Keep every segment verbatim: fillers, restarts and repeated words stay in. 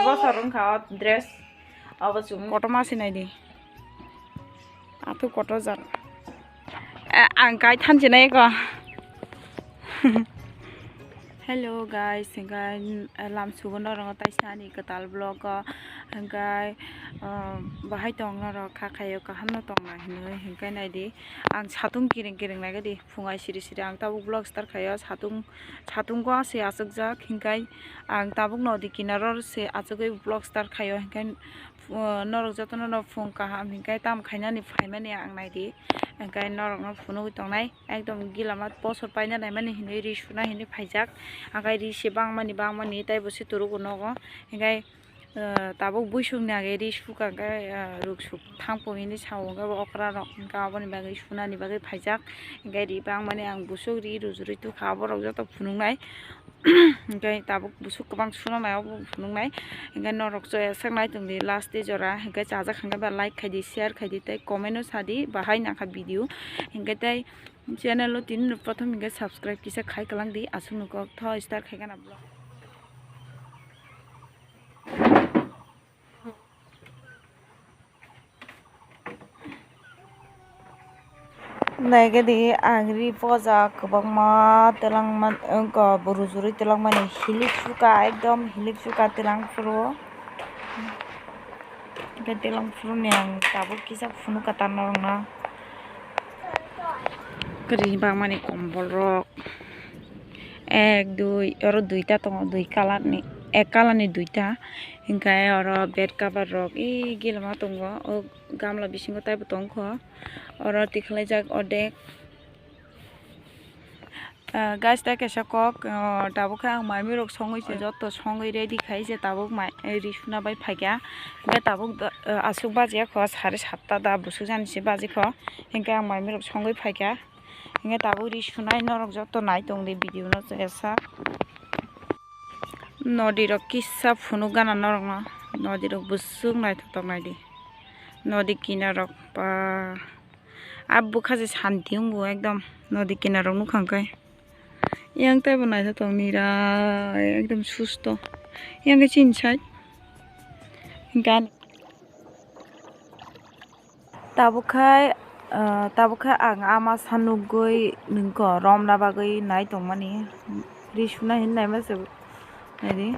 Bosor wngkha o dress. Abo chum. Kotorma se nai di. Athuk kotor jak. Eh, ang kai thanchi nai ko. Hello guys, hingkai, eh, lam sugo norok taisa ani kwtal vlog o. Hingkai, eh, bahai tong norok kha khaio kaham no tong na hinwi hingkai nai di. Ang satung kiring kiring nai di. Phungai siri siri ang tabuk vlog start khaio. Satung, satung go se achukjak, hingkai ang tabuk nodi kinaro se achugwi vlog start khaio, hingkai, uh, norok jotono no phung kaham, hingkai tam khainani phaimani ang naidi, hingkai norokno phunugwi tongnai, ekdom gilama bosor paina naimani hinwi ri suna hinwi phaijak, hingkai ri se bangmani bangmani tei bo se turugo nogo, hingkai, eh, tabuk buisukni age ri suka khe, eh, ruk suk thangpo hinwi sao, hwnkhe bo okra rok hwnkhe aboni bagwi sunani bagwi phaijak, hwnkhe ri bangmani ang busuk ri rujurwi tukha, aborok joto phunuknai, hwnkhe tabuk busuk kwbang sunanai obo phunuknai, hwnkhe norok chaya sak nai tongdi last tei jora, hwnkhe chajak hwnkhe ba like khaidi, share khaidi tei comment o sadi bahai nangkha video, hwnkhe tei channel o tini no prothom hwnkhe subscribe kisa khai kwlangdi, aswk nukok tho start khaikha na vlog. Naikhe di ang ri poja kwbangma twlangma wngkha, bwrwi chwrwi twlangmani hilik suka, ekdom hilik suka twlang phuru. Hwnkhe twlang phuru ni ang tabuk kisa phunukha ta norokno. Kwrwi bangmani kombol rok. Ek, dui, oro duita tongo, dui colour ni, ek colour ni duita. Hingkhe oro bed cover rok, ee, gilma tongo, o gamla bisingo teibo tongkho. Oro tikhlaijak ordek. Ah, guys, tei kaisa kok, ah, tabuk khe ang mai mui rok songwi se, joto songwi ready khai se, tabuk mai, eh, ri suna bai phaikha. Hingkhe tabuk, ah, aswk baji kho, sare satta da bwswk jani se baji kho. Hingkhe ang mai mui rok songwi phaikha. Hingkhe tabuk ri sunai norok joto nai tongdi video no chaya sak. Nodi rok kisa phunuk gana norokno. Nodi rok bwswk naithotok naidi. Nodi kinarok ba. A bwkha se santi wngo ekdom nodi kinarok nukha hwnkhe. Yang teibo naithotok nira ekdom susto. Yang khe chini side. Hingkhe ani. Tabuk khai, ah, tabuk khai ang ama sa nugwi nungkho romna bagwi nai tongmani. Ri suna hin naima se naidi.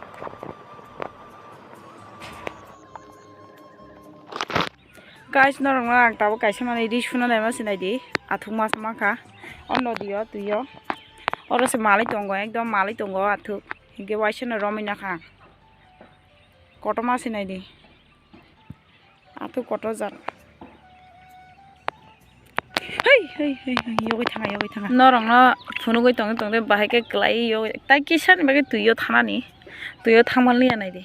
Guys, norokno ang tabuk kaisa manwi ri suna naima se naidi. Athuk masa mankha. O nodi o twi o. Oro se malai tongo, ekdom malai tongo athuk. Hinkhe waisa no romwi nakha ang. Kotorma se naidi. Athuk kotor jak. Hei, hei, hei, hei, yogwi thanga, yogwi thanga. Norokno phunugwi tongwi tongwi bahai khe kwlai yogwi. Tai kisa ni bagwi twi o thanani. Twi o thangma liya naidi.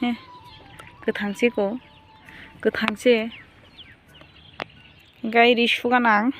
He. Kwthang se ko. Kwthang se. Gai ri suganang.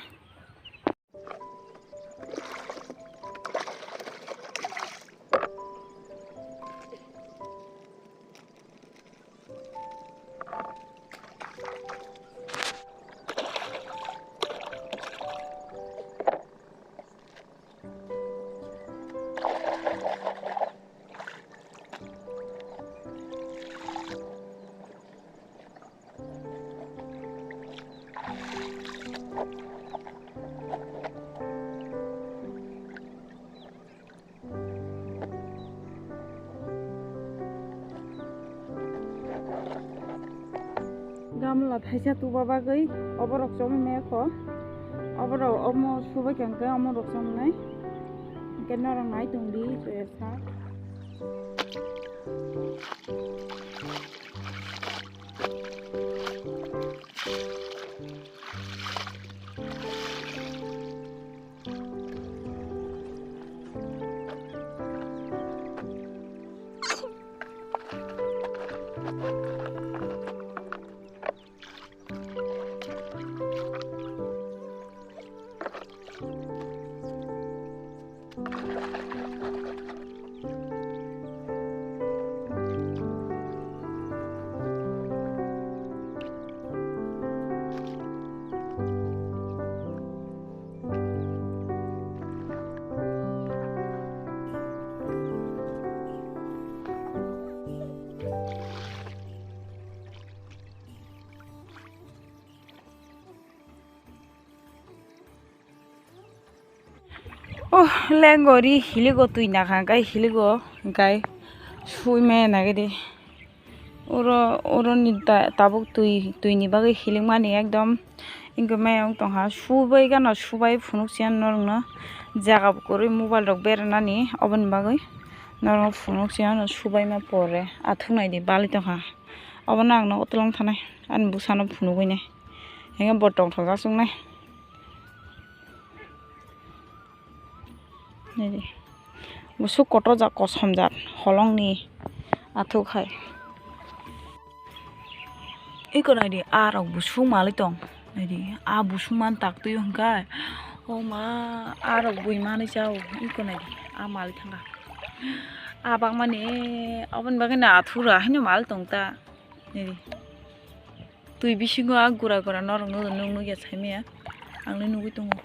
Gamla thaisa tuba bagwi oborok chomwi maya kho. Oborok omo subai kha hwnkhe omorok chomnai. Hwnkhe norok nai tongdi, eh, sa. Oh, lengo ri hiligo twi nakha, hwnkhe hiligo, hwnkhe sui maya nagidi. Oro, oro ni ta-, tabuk twi, twi ni bagwi hilik mani ekdom wngkhe maya wng tongkha. Subai gana, subai phunuk siyan norokno jaga bo kwrwi mobile rok bera nani, oboni bagwi norokno phunuk siyan subai ma pore athuk nai di bali tongkha. Obono ang nogo twlang thanai, ani bwsano phunugwi nai, hwnkhe bo tongthok jak chuknai. Nai di. Busuk kotor jak kosom jak holong ni athuk hai. Iko nai di, a rok busuk mali tong. Nai di, a busuk man tak twi hwnkhe. O ma, a rok bui mani chao. Iko nai di, a mali thangkha. A bak mani, oboni bagwi no athura haino mali tong ta. Nai di. Twi bisingo a gura gura norok no nung nukya saimaya. Ang le nugwi tongo.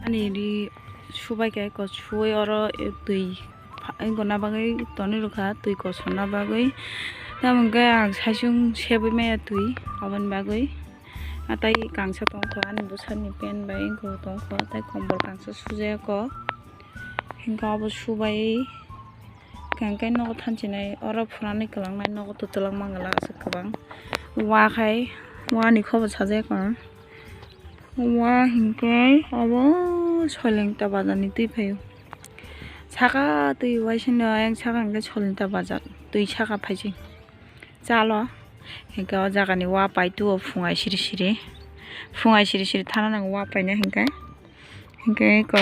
Ani ri subai khe, ko suwi oro twi pha-, wngkha na bagwi tonwi rwkha, twi kosonna bagwi. Tamo hwnkhe ang saichung sebwi maya twi, aboni bagwi. A tai kangsa tongkha, ani bwsani pant bai wngkha tongkha, tai kombol kangsa sujak kho. Hwnkhe abo subai. Hwnkhe nogo thansinai, oro phunani kwlangnai nogo twtwlangma glak aswk kwbang. Wa khai, wani khobo sajak ang. Wa hinkhe abo Soilengta bazarni twi phaio. Saka twi waisino ayang saka hinkhe Soilengta bazar, twi saka phaising. Chalo, hinkhe o jagani wa paituo phungai siri siri. Phungai siri siri thana nango wa paina hinkhe. Hinkhe eko.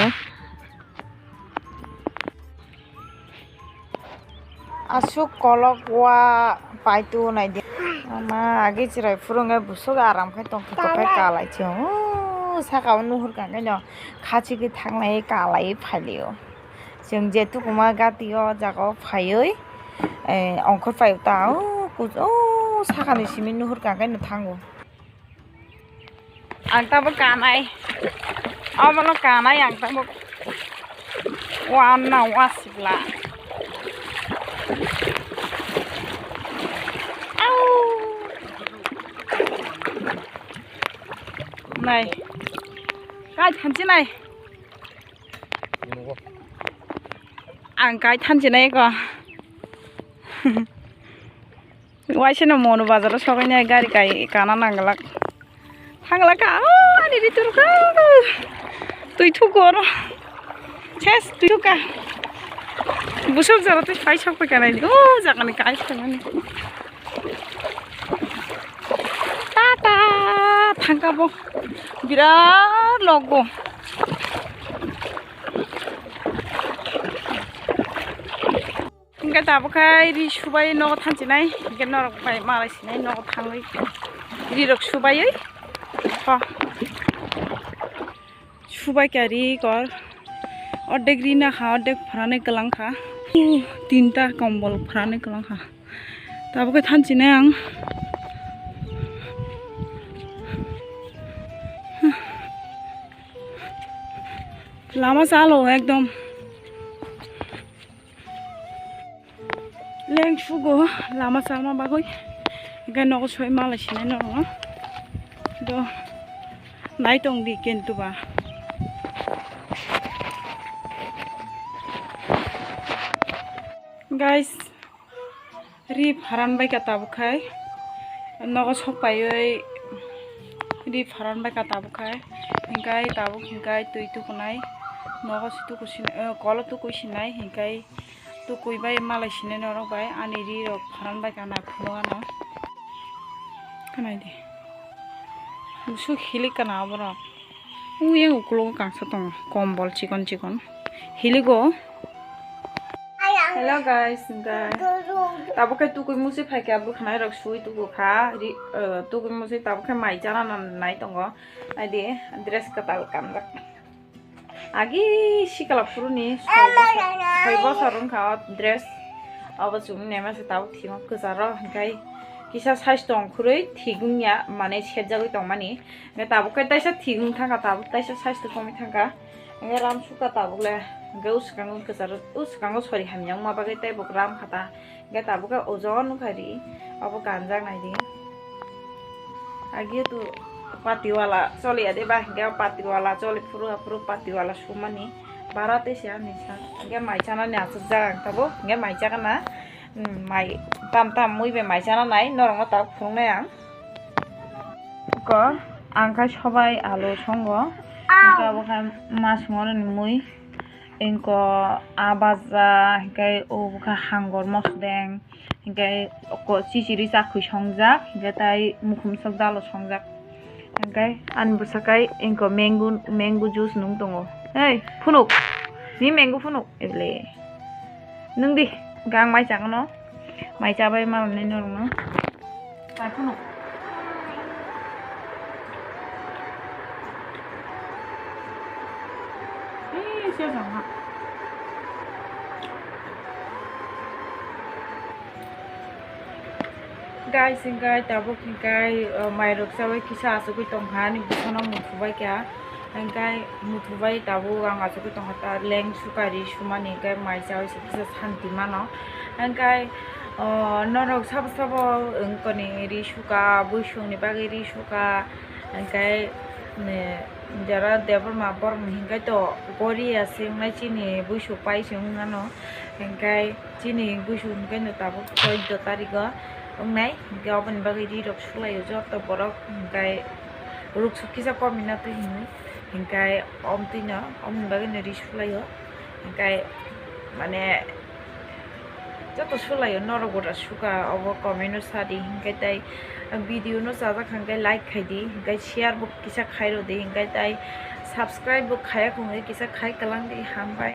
Aswk kolok wa paitu nai di. Ama agi chirai phuru wngkhe busuk aram khe tongthok khe kalai chwng. O saka o nuhur kha khe no khachi khe thanglai kalai phailio. Chwng je tukuma gati o jaga o phaiwi, eh, ongkhor pai ta o kuch-, o sakani simi nuhur kha khe no thango. Ang tabuk kanai. Obono kanai ang tabuk. Wana wasibla. Au. Nai. Kai thanchi nai. Ang kai thanchi nai ko. Waisano Monu bazaro sogwi nai gari kai kana nanglak. Thanglak ka, ah, ani ri turu ka. Twi thuku oro. Ses twi thuka. Busuk jora twi pai sok pai kanai. Oh, jagani kai sangani. Tata, thangka bo. Birat logo. Hingke tabuk khe ri subai nogo thansinai, hingke norok bai malai sinai nogo thangwi ri rok subaiwi. Ho. Subai khe ri kor. Ordek ri nakha, ordek phranwi kwlang kha. Tinta kombol phranwi kwlang kha. Tabuk khe thansinai ang. Lama chalo ekdom. Leng sugo lama chama bagwi. Hingke nogo soi malai sinai norokno. Do nai tong di kintu ba. Guys, ri pharan bai ka tabuk khai. Nogo sok paiwi ri pharan bai ka tabuk khai. Hingkai tabuk hingkai twi tukunai. Nogo si tuku sinai, eh, kolo tuku sinai hingkai. Tukui bai malai sinai norok bai ani ri rok pharan bai kana phunuk ano. Kanai di. Busuk hilik kana oborok. Uyang ukulogo kangsa tongo. Kombol chikon chikon. Hiligo. Hello guys, guys. Tabuk khe tukui musi phaikha bwkhanai rok sui tuku kha. Ri, eh, tukui musi tabuk khe mai chana nai tongo. Ai di dress kwtal kanjak. Agi sikla phuruni soi bosor, soi bosor wngkha o dress. Obo chumui naima se tabuk thikma kwcharo, hwnkhe kisa saisto ongkhorwi thik wngya, mane setjagwi tongmani. Hwnkhe tabuk khe taisa thik wng thangkha, tabuk taisa saisto komwi thangkha. Hwnkhe ram sukha tabuk le, hwnkhe o swkango kwcharo, o swkango sori hamya wngma bagwi tei bo ram kha ta. Hwnkhe tabuk khe ojon wngkha ri, obo ganjak nai di. Agi tu patiwala choli ya de ba, hwnkhe patiwala choli phuru aphuru patiwala sumani bara tei se ani sa. Hwnkhe mai chanani aswk jak ang tabuk, hwnkhe mai chakana, hmm, mai tam tam mui bai mai chana nai, norokno tabuk phunuknai ang. Ko ang khe sobai alu songo, hwnkhe abo khe ma songoroni mui, hwnkhe a baja, hwnkhe obo khe hangor mosodeng. Hingke ko chichiri chakhwi songjak, hingke tai mukhum sok dalo songjak. Hingke ani bwsakai ingko mango, mango juice nung tongo. Hei, phunuk. Ni mango phunuk. Ebele. Nung di, gang mai chakno. Mai chabai ma nai norokno. Tai phunuk. Ei, siya jang ha. Guys, hingkai tabuk hingkai, uh, mairok chawi kisa achugwi tongkha ani bwsano muthubai kha. Hingkai muthubai tabuk ang achugwi tongkha ta leng sukari sumani hingkai mai chawi se kisa santi mano. Hingkai, uh, norok sabo sabo wngkoni ri suka, buisongni bagwi ri suka, hingkai, ne, jara Debbarma borokni hingkai to gori ase wngnai chini buisok pai se wngmano. Hingkai chini buisok hingke no tabuk choudo tarikgo wngnai, hingke oboni bagwi rirok sulaio joto borok, hingke ruksuk kisa komina twi hinwi, hingke omtwino oboni bagwino ri sulaio, hingke mane joto sulaio norok bo da suka obo comment o sadi, hingke tai video no chajak hingke like khaidi, hingke share bo kisa khairodi, hingke tai subscribe bo khaya khwngwi kisa khai kwlangdi, hambai.